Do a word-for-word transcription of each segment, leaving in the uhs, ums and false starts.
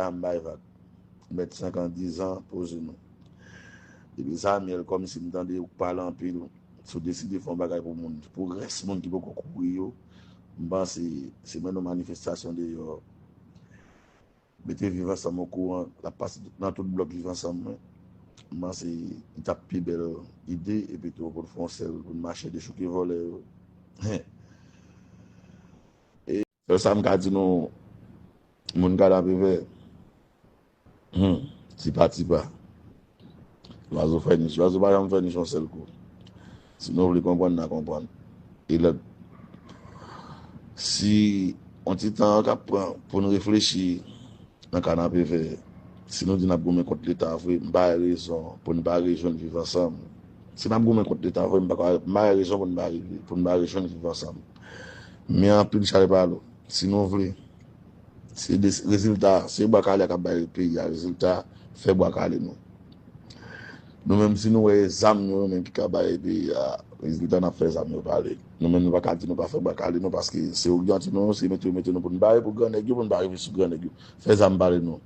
a, m bay vag. M mèt senk an, diz an, poze nou. Epi Samuel, kòmsi m tande ou pale anpil, si w deside fè yon bagay pou moun, pou rès moun ki poko kouri yo, m panse se mennen yon manifestasyon deyò. Mete Viv Ansanm okouran, l ap pase tout, nan tout blòk Viv Ansanm mwen. M panse li t ap pi bèl ide, epi tou pou n fè yon sèl, pou n mache dechouke vòlè yo. Sèl sa m ka di nou, moun Kanapevè, hmm, tipa tipa. Lwazo fè nich. Lwazo pa janm fè nich yon sèl kou. Si nou vle konprann, n a konprann. E lòt, si yon ti tan k ap pran pou n reflechi nan Kanapevè, si nou di n ap goumen kont Leta vre, m bay rezon pou n pa rejwenn Viv Ansanm. Si n ap goumen kont Leta vre, m pa ka, m bay rezon pou n pa, pou n pa rejwenn Viv Ansanm. Men anpil chay pa lou. Si nou vle, se de, rezilta, se bwa kale a k ap bay peyi a rezilta, fè bwa kale nou. Nou menm, si nou wè zam nou, nou menm ki ka bay peyi a rezilta, n ap fè zam yo pale. Nou menm, nou pa ka di nou pa fè bwa kale nou, paske se oryante nou, se mete yo mete nou pou n bare pou grannèg yo, pou n pa rive sou grannèg yo. Fè zam pale nou.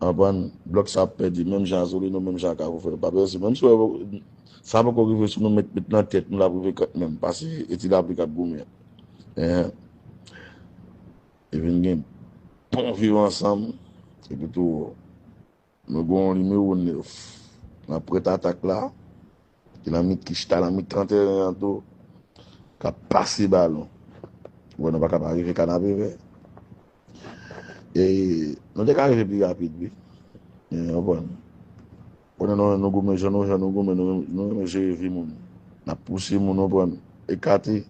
Anprann, blòk sa ap pèdi, menm jan a Solino, menm jan a Kafou Frè. Pa bezwen, menm si w wè, sa poko rive sou nou, met, met nan tèt nou, l ap rive kanmenm, paske e ti lapli k ap goumen. Enhen. Epi n gen bon Viv Ansanm, epi tou, nou gen yon nimewo nèf nan pwent atak la, ki nan mi, ki chita nan mitan teren an tou, k ap pase balon. Bon, nou pa ka pa rive Kanapevè. E nou te ka rive pi rapid, wi. E, w konprann? Konnen nou, nou goumen, jan nou, jan nou goumen, nou, nou renmen jere vi moun. N ap pouse moun, w konprann? Ekate.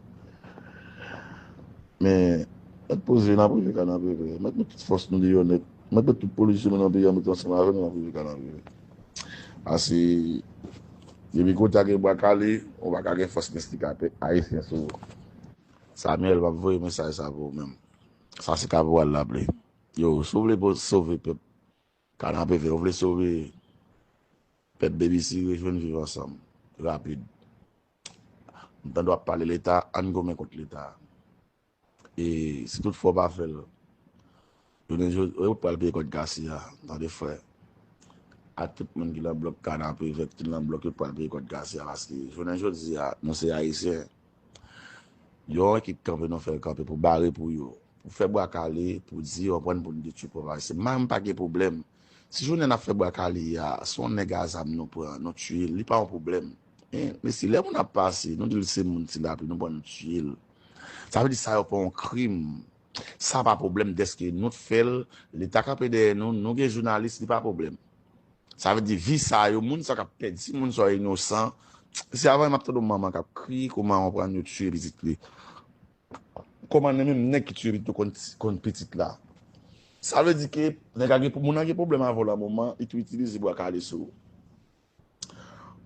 Men, mèt poze, n ap rive Kanapevè. Mèt met tout fòs nou deyò nèt. Mèt met tout politisyen nou nan peyi a, mete ansanm avè nou, n ap rive Kanapevè. Paske, depi kote a gen bwa kale, ou pa ka gen fòs mistik a pèp ayisyen sou ou. Samuel p ap voye mesaj sa pou ou menm. Sa se kapral l ap li. Yo, si w vle po-, sove pèp Kanapevè, w vle sove pèp B B C, rejwenn Viv Ansanm. Rapid. M tande w ap pale Leta, ann goumen kont Leta. E si toutfwa w pa fè l, jounen jodi, yo pral peye kòd kase a, tande frè. Ak tout moun ki nan blòk Kanapevè, ki nan blòk yo pral peye kòd kase a, paske jounen jodi a, nou se Ayisyen. Yon ekip kanpe, nou fè l kanpe pou bare pou yo. Pou fè bwa kale, pou di, w konprann, pou n detwi pòv Ayisyen. Mwen menm pa gen pwoblèm. Si jounen n ap fè bwa kale a, se yon nèg a zam nou pran, nou tiye l, li pa yon pwoblèm. Hein, mesye, lè moun ap pase, nou di l se moun Ti Lapli, nou pran nou tiye l. Sa vle di sa yo pa yon krim. Sa pa pwoblèm dèske nou t fè l, Leta kanpe dèyè nou, nou gen jounalis, li pa pwoblèm. Sa vle di vi sa yo, moun sa k ap pèdi, moun sa yo inosan. Se avan m ap tande yon manman k ap kriye kòman w konprann yo tiye pitit li. Kòman nan menm nèg ki tiye pitit ou konn, konn pitit la. Sa vle di ke nèg la gen, moun nan gen pwoblèm avè w nan moman, li tou itilize bwa kale sou ou.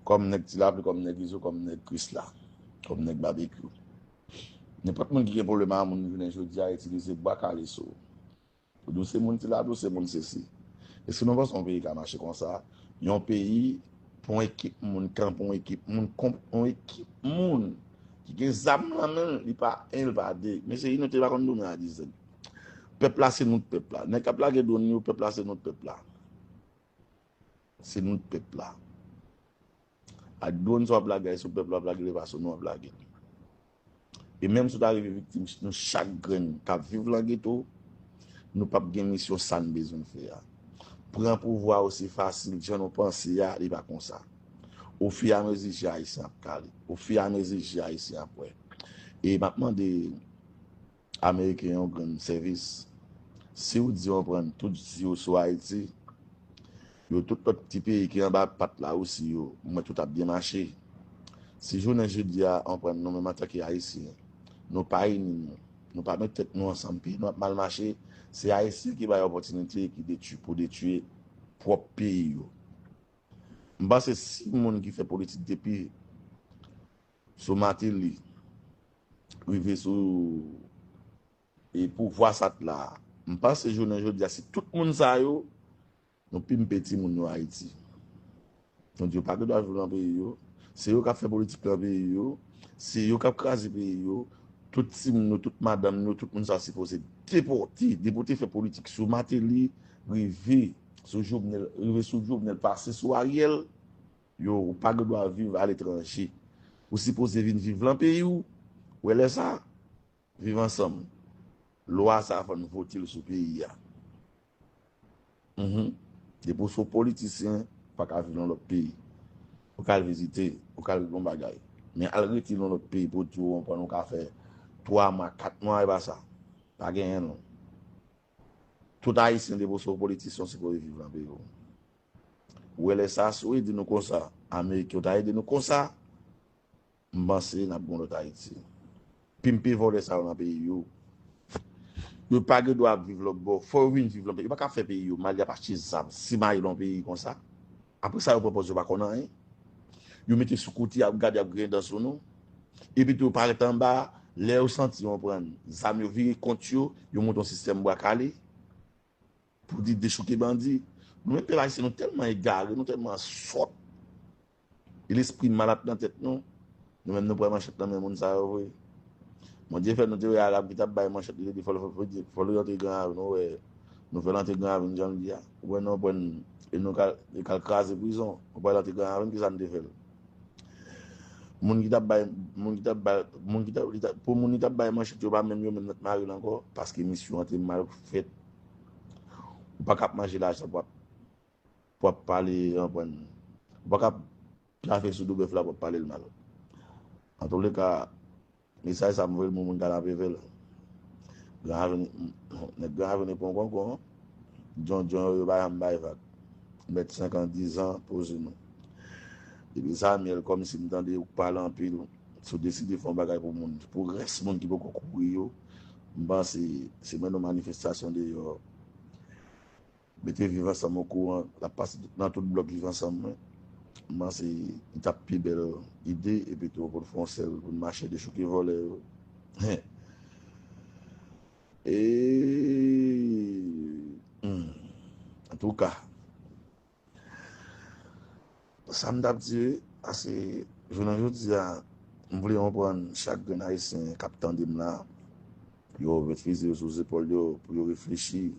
Kòm nèg Ti Lapli, kòm nèg Izo, kòm nèg Krisla, kòm nèg Babekyou. Nenpòt moun ki gen pwoblèm a moun jounen jodi a itilize bwa kale sou ou. Ou di w se moun Ti Lapli, ou se moun sesi. Èske nou panse yon peyi ka mache konsa? Yon peyi pou yon ekip moun, kanpe yon ekip moun, kont yon ekip moun ki gen zam nan men l, li pa en, li pa de. Mesye, Inòs te pa konn dòmi a diz an. Pèp la se nou t pèp la. Nèg k ap lage dwòn yo, pèp la se nou t pèp la. Se nou t pèp la. Ak dwòn sa w ap lage a, se pèp la w ap lage l, e pa sou nou w ap lage l. E menm si w ta rive viktim, nou chak grenn k ap viv nan geto, nou p ap gen misyon sa n bezwen fè a. Pran pouvwa osi fasil jan nou panse a, li pa konsa. Ofiramezi je Ayisyen ap kale. Ofiramezi je Ayisyen ap wè. E m ap mande Ameriken yon grenn sèvis. Si w di w pran tout zye w sou Ayiti, yo tout lòt ti peyi ki anba pat la osi yo, mwen tout ap byen mache. Si jounen jodi a, w pran nou menm antanke Ayisyen, nou pa ini nou, nou pa met tèt nou ansanm, peyi nou ap mal mache, se Ayisyen ki bay opòtinite, ki detwi, pou detwi pwòp peyi yo. M panse si moun ki fè politik depi sou Martelly, rive sou, e, pouvwa sa t la. M panse jounen jodi a, si tout moun sa yo, nou pimpe timoun yo Ayiti. Nou di yo pa gen dwa viv nan peyi yo. Se yo k ap fè politik nan peyi yo. Se yo k ap kraze peyi yo. Tout timoun yo, tout madanm yo, tout moun sa sipoze depòte. Depi w te fè politik sou Martelly, rive sou Jovenel, rive sou Jovenel, pase sou Ariel, yo, ou pa gen dwa viv aletranje. Ou sipoze vin viv lan peyi w. Ou wè lè sa, viv ansanm. Lwa sa fò n vote l sou peyi a. Mhm. Depi w se yon politisyen, ou pa ka viv nan lòt peyi. Ou ka al vizite, ou ka al yon bagay. Men al rete nan lòt peyi pou di w konprann ou ka fè twa mwa, kat mwa, e pa sa. Pa genyen non. Tout Ayisyen depi w se yon politisyen, w sipoze viv nan peyi w. Ou wè lè sa, si w ede nou konsa, Ameriken yo ta ede nou konsa, m panse n ap gen yon lòt Ayiti. Pimpe vòlè sa yo nan peyi yo. Yo pa gen dwa ap viv lòt bò. Fò yo vin viv nan peyi. Yo pa ka fè peyi yo mal, y ap achte zam, simaye nan peyi konsa. Apre sa, yo pran pòz yo pa konn anyen. Yo mete sou kote, y ap gade, y ap griyen dan sou nou. Epi tou, yo parèt anba, lè yo santi yo pran zam, yo vire kont yo, yo monte yon sistèm bwa kale. Pou di dechouke bandi. Nou menm pèp ayisyen, nou tèlman egare, nou tèlman sòt. E lespri mal ap nan tèt nou. Nou menm nou pran manchèt nan men moun sa yo vre. Bondye fè nou te wè Arab ki t ap bay manchèt, li te di fò l, fò l, fò l rantre Gran Ravin, nou wè. Nou fè l antre Gran Ravin jan l di a. Ou wè nou pran, e nou kal, e kal kraze prizon. Ou pral antre Gran Ravin, kisa n te fè l? Moun ki t ap bay, moun ki t ap bay, moun ki t ap, li t ap, pou moun li t ap bay manchèt yo pa menm yo menm nan t mare l ankò, paske misyon an te mal fèt. Ou pa ka ap manje lajan pou ap, pou ap pale, konprann. Ou pa ka ap chafe sou do bèf la pou ap pale l mal. Antouleka, mesaj sa m voye l pou moun Kanapevèl. Gran Ravin, nèg Gran Ravin pran konkon. Djondjon yo, yo pa janm bay vag. Mèt senk an, diz an, poze nou. Depi Zamyèl, kòmsi m tande ou pale anpil, si w deside fè yon bagay pou moun, pou rès moun ki poko kouri yo, m panse se mennen yon manifestasyon deyò. Mete Viv Ansanm okouran, l ap pase tout, nan tout blòk Viv Ansanm mwen. M panse li t ap pi bèl ide, epi tou pou n fè yon sèl, pou n mache dechouke vòlè yo. E, hmm, antouka, sa m t ap di, wi, paske jounen jodi a, m vle konprann chak grenn Ayisyen k ap tande m la, yo met fizi yo sou zepòl yo, pou yo reflechi,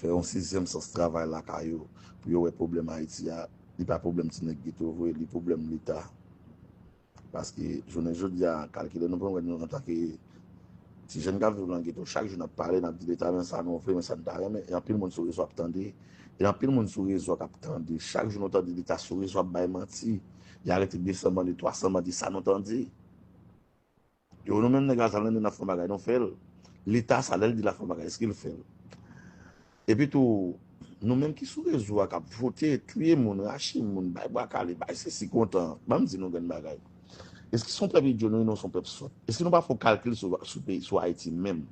fè yon sizyèm sans travay lakay yo, pou yo wè pwoblèm Ayiti a, li pa pwoblèm ti nèg geto vre, li pwoblèm Leta. Paske jounen jodi a, kalkile nou pou n wè nou antanke ti jèn k ap viv nan geto, chak jou n ap pale, n ap di Leta, men sa nou vle, men sa n ta renmen. E anpil moun sou rezo ap tande. E anpil moun sou rezo k ap tande. Chak jou nou tande Leta sou rezo ap bay manti. Y arete de san bandi, twa san bandi, sa nou tande. Yo, nou menm nèg la, sa l di n ap fè yon bagay, nou fè l. Leta sa, lè l di l ap fè yon bagay, èske l fè l? Epi tou, nou menm ki sou rezo a k ap vote, touye moun, rache moun, bay bwa kale, bay sesi kontan, ban m di nou grenn bagay. Èske se yon pèp idyo nou ye, nou se yon pèp sòt? Èske nou pa fè yon kalkil sou, sou peyi, sou Ayiti menm?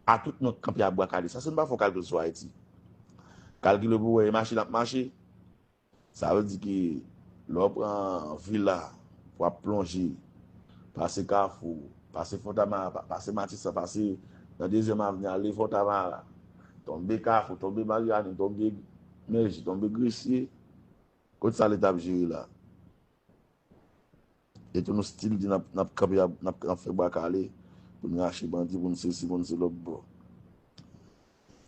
A tout nou kanpe a bwa kale sa, èske nou pa fè yon kalkil sou Ayiti? Kalkile pou wè, e machin ap mache? Sa vle di ke lè w pran vila, w ap plonje, pase Kafou, pase Fontamara, pa- pase Matisan, pase nan Dezyèm Avni, ale Fontamara, tonbe Kafou, tonbe Maryani, tonbe Mèji, tonbe Gresye, kote sa Leta ap jere la? E tou nou still di n ap, n ap kanpe, n ap, n ap fè bwa kale pou n rache bandi, pou n sesi, pou n se lòt bò.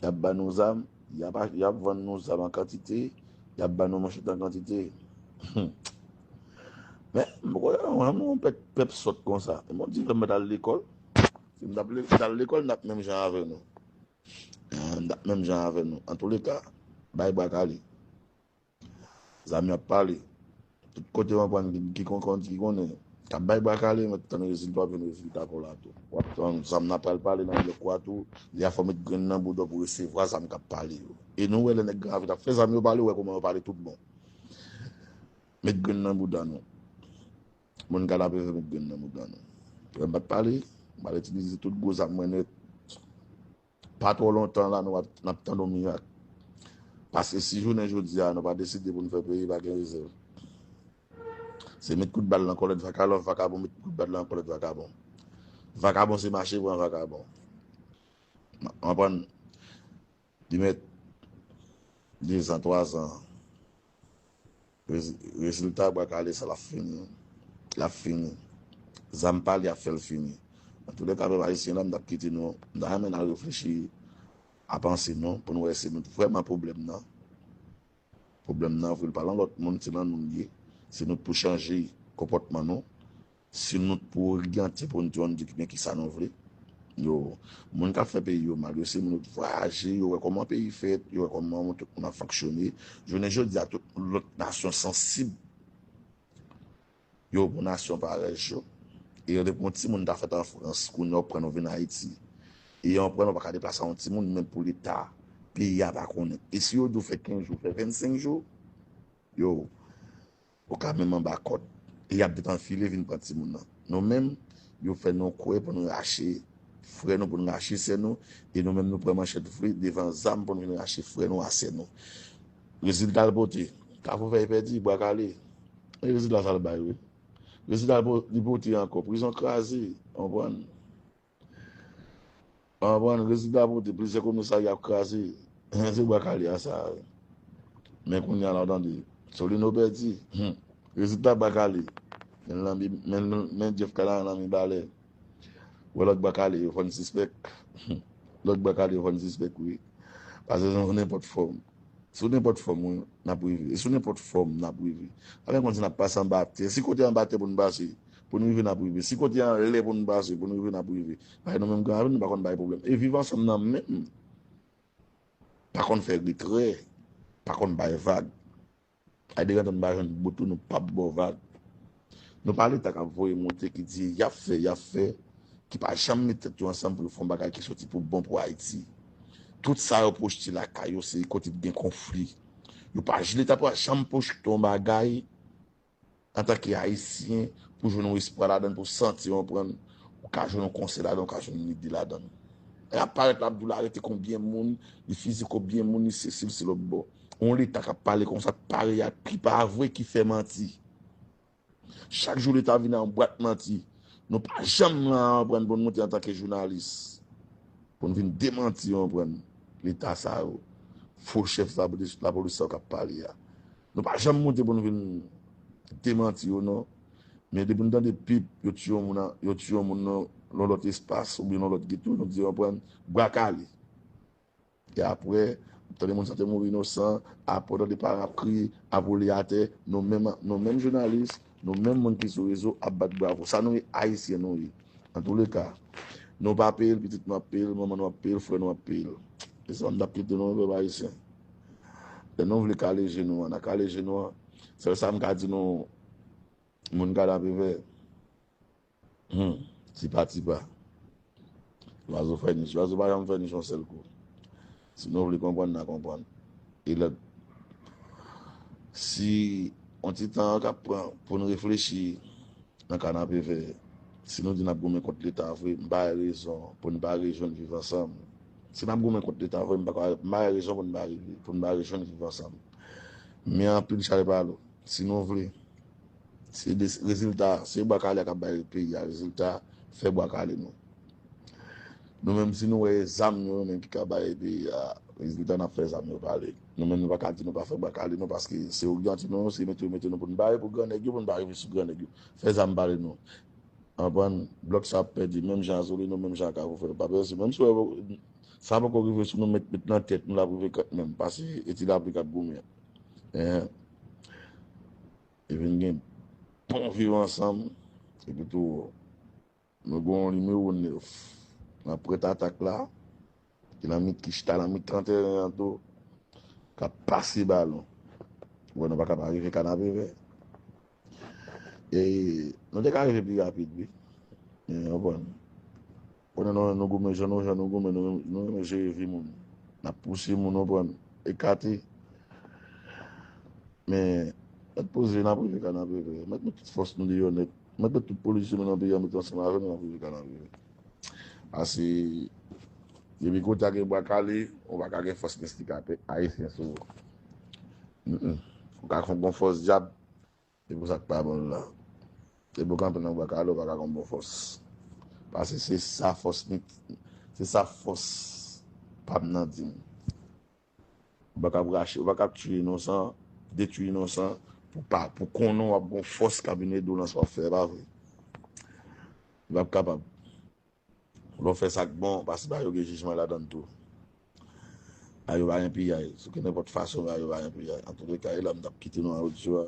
Y ap ba nou zam, y ap, y ap vann nou zam an kantite, y ap ba nou manchèt an kantite. Men, m poko janm wè yon pèp, pèp sòt konsa. E Bondye fè m mèt al lekòl. Si m t ap le- t al lekòl, m t ap menm jan avè nou. Ah, m t ap menm jan avè nou. Antouleka, bay bwa kale. Zam yo ap pale. Tout kote w anprann ki, ki kon- kon- ki konnen k ap bay bwa kale, mwen tann rezilta, w ap jwenn rezilta kon la tou. W ap tann zam nan pral pale nan blòk ou a tou, lè a fò w met grenn nan bouda w pou resevwa zam k ap pale yo. E nou wè lè nèg Gran Ravin ap fè zam yo pale, w wè kòman yo pale tout bon. Met grenn nan bouda nou. Moun Kanapevè met grenn nan bouda nou. Lè m pa t pale, m pral itilize tout gwo zam mwen nèt. Pa twò lontan la, nou ap, n ap tann yon mirak. Paske si jounen jodi a, nou pa deside pou n fè peyi, pa gen rezèv. Se met kout bal nan kòlèt vakalò, vakabon met kout bal nan kòlèt vakabon. Vakabon se mache pran vakabon. Anprann, li met dezan, twazan. Rezi- Rezilta bwa kale sa l ap fini. L ap fini. Zam pale ap fè l fini. Antouleka, pèp ayisyen la, m t ap kite nou. M ta renmen n al reflechi avanse non, pou n wè si nou vrèman pwoblèm nan. Pwoblèm nan, vre, l pa nan lòt moun, se nan nou l ye. Se nou k pou chanje konpòtman nou. Se nou k pou oryante pou n di, di men kisa nou vle. Yo, moun k ap fè peyi yo mal, yo se moun yo k vwayaje, yo wè kòman peyi fèt, yo wè kòman tout moun ap fonksyone. Jounen jodi a, tout lòt nasyon sansib yo pou nasyon parèy yo. E yon depi yon timoun ta fèt an Frans, kounye a w pran nou vin Ayiti. E yon pran nou pa ka deplase yon timoun, menm pou Leta, peyi a pa konnen. E si yo di w fè kenz jou, fè vennsenk jou, yo, ou ka menm anba kòd. E y ap detanfile vin pran timoun nan. Nou menm, yo fè nou kwè pou nou rache frè nou, pou nou rache sè nou, e nou menm nou pran manchèt vre devan zam pou nou vin rache frè nou a sè nou. Rezilta l pote, Kafou fè y pèdi, Bwa Kale. E rezilta sa l bay, wi. Rezilta l po-, li pote ankò, prizon kraze, w konprann? W konprann? Rezilta pote, plizyè komisarya ap kraze. Se Bwa Kale a sa, wi. Men kounye a la, w tande, Solino pèdi. Hmm. Rezilta Bwa Kale. Men lanbi, men, men Jeff Kalanan lanbi balè. Wè lòt Bwa Kale yo fò n sispèk. Lòt Bwa Kale yo fò n sispèk, wi. Paske se yon nenpòt fòm. Sou nenpòt fòm, wi, n ap rive. E sou nenpòt fòm, n ap rive. Sa fè konn si n ap pase anba tè. Si kote anba tè pou n pase, pou n rive, n ap rive. Si kote anlè pou n pase, pou n rive, n ap rive. Paske nou menm Gran Ravin, nou pa konn bay pwoblèm. E Viv Ansanm nan menm, pa konn fè retrè, pa konn bay vag. Ay de rantan n pa jwenn bout ou, nou p ap ba w vag. Nou pa Leta k ap voye monte, ki di y ap fè, y ap fè, ki pa janm met tèt yo ansanm pou yo fè yon bagay ki soti pou bon pou Ayiti. Tout sa yo pwojte lakay yo, se kote ki gen konfli. Yo pa, Leta pa janm pwojte yon bagay antanke Ayisyen pou jwenn yon espwa ladan l, pou santi w konprann, ou ka jwenn yon konsèy ladan l, ou ka jwenn yon ide ladan l. Y ap parèt la, ap di w l arete konbyen moun, li fiziye konbyen moun, li sesi, li se lòt bò. Yon Leta k ap pale konsa, parèy a, ki pa vre, ki fè manti. Chak jou Leta vin ak yon bwat manti. Nou pa janm la, w konprann, pou n monte antanke jounalis. Pou n vin demanti, w konprann, Leta sa yo. Fo chèf lapolis, lapolis sa yo k ap pale a. Nou pa janm monte pou n vin demanti yo, non. Men depi n tande pip, yo tiye yon moun, yo tiye yon moun nan yon lòt espas oubyen nan yon lòt geto, nou di, w konprann, Bwa Kale. E apre, tande moun sa te mouri inosan, apre tande paran ap kriye, ap woule atè, nou menm, nou menm jounalis, nou menm moun ki sou rezo ap bat bravo. Sa nou ye, Ayisyen nou ye. Antouleka, nou pa peye l, pitit nou ap peye l, manman nou ap peye l, frè nou ap peye l. E sa m t ap kite nou, pèp ayisyen. Lè nou vle kale je nou an, n a kale je nou an. Sèl sa m ka di nou, moun Kanapevè, hmm, tipa tipa. Lwazo fè nich. Lwazo pa janm fè nich yon sèl kou. Si nou vle konprann, n a konprann. E lè, si yon ti tan k ap pran pou n reflechi nan Kanapevè, si nou di n ap goumen kont Leta vre, m pa wè rezon pou n pa rejwenn Viv Ansanm. Si n ap goumen kont Leta vre, m pa ka, m pa wè rezon pou n pa rive, pou n pa rejwenn Viv Ansanm. Men anpil chale pa lou. Si nou vle, se de, rezilta, se Bwa Kale a k ap bay peyi a rezilta, fè Bwa Kale nou. Nou menm, si nou wè zam yo, nou menm ki ka bay peyi a rezilta, n ap fè zam yo pale. Nou menm, nou pa ka di nou pa fè Bwa Kale nou, paske se oryante nou, se mete yo mete nou pou n bare pou gran nèg yo, pou n pa rive sou gran nèg yo. Fè zam pale nou. Anprann, blòk sa ap pèdi, menm jan a Solino, menm jan a Kafou fè, pa pèdi, menm si w wè sa poko rive sou nou, met, met nan tèt nou, l ap rive kanmenm, paske e ti lapli k ap goumen. Hein. Epi n gen bon Viv Ansanm, epi tou, nou gen yon nimewo nèf nan prèt atak la, ki nan mi, ki chita nan mitan tèren an tou, k ap pase balon. Ou wè, nou pa ka pa rive Kanapevè. E nou te ka rive pi rapid, wi. Men, w konprann. Konnen nou, nou goumen jan nou, jan nou goumen, nou, nou renmen jere vi moun. N ap pouse moun, w konprann, ekate. Men, mèt poze, n ap rive Kanapevè. Mèt met tout fòs nou deyò nèt. Mèt met tout polisye nou nan peyi a, mete ansanm avè nou, n ap rive Kanapevè. Paske, depi kote a gen Bwa Kale, ou pa ka gen fòs mistik a pèp ayisyen sou ou. Mm, mm. Ou ka fè yon bon fòs dyab, se pou sa k pa bon la. Depi w kanpe nan Bwa Kale, ou pa ka gen bon fòs. Paske se sa fòs, se sa fòs pa m nan di m. Ou pa ka ap rache, ou pa ka ap tiye inosan, detwi inosan, pou pa, pou konnen w ap gen yon fòs k ap vin ede w nan sa w ap fè, e pa vre? Ou p ap kapab. Lè w fè sa k bon, paske bagay yo gen jijman ladan l tou. Bagay yo pa gen piyay. Sou kenenpòt fason, bagay yo pa gen piyay. Antouleka, e la m t ap kite nou a odyo a.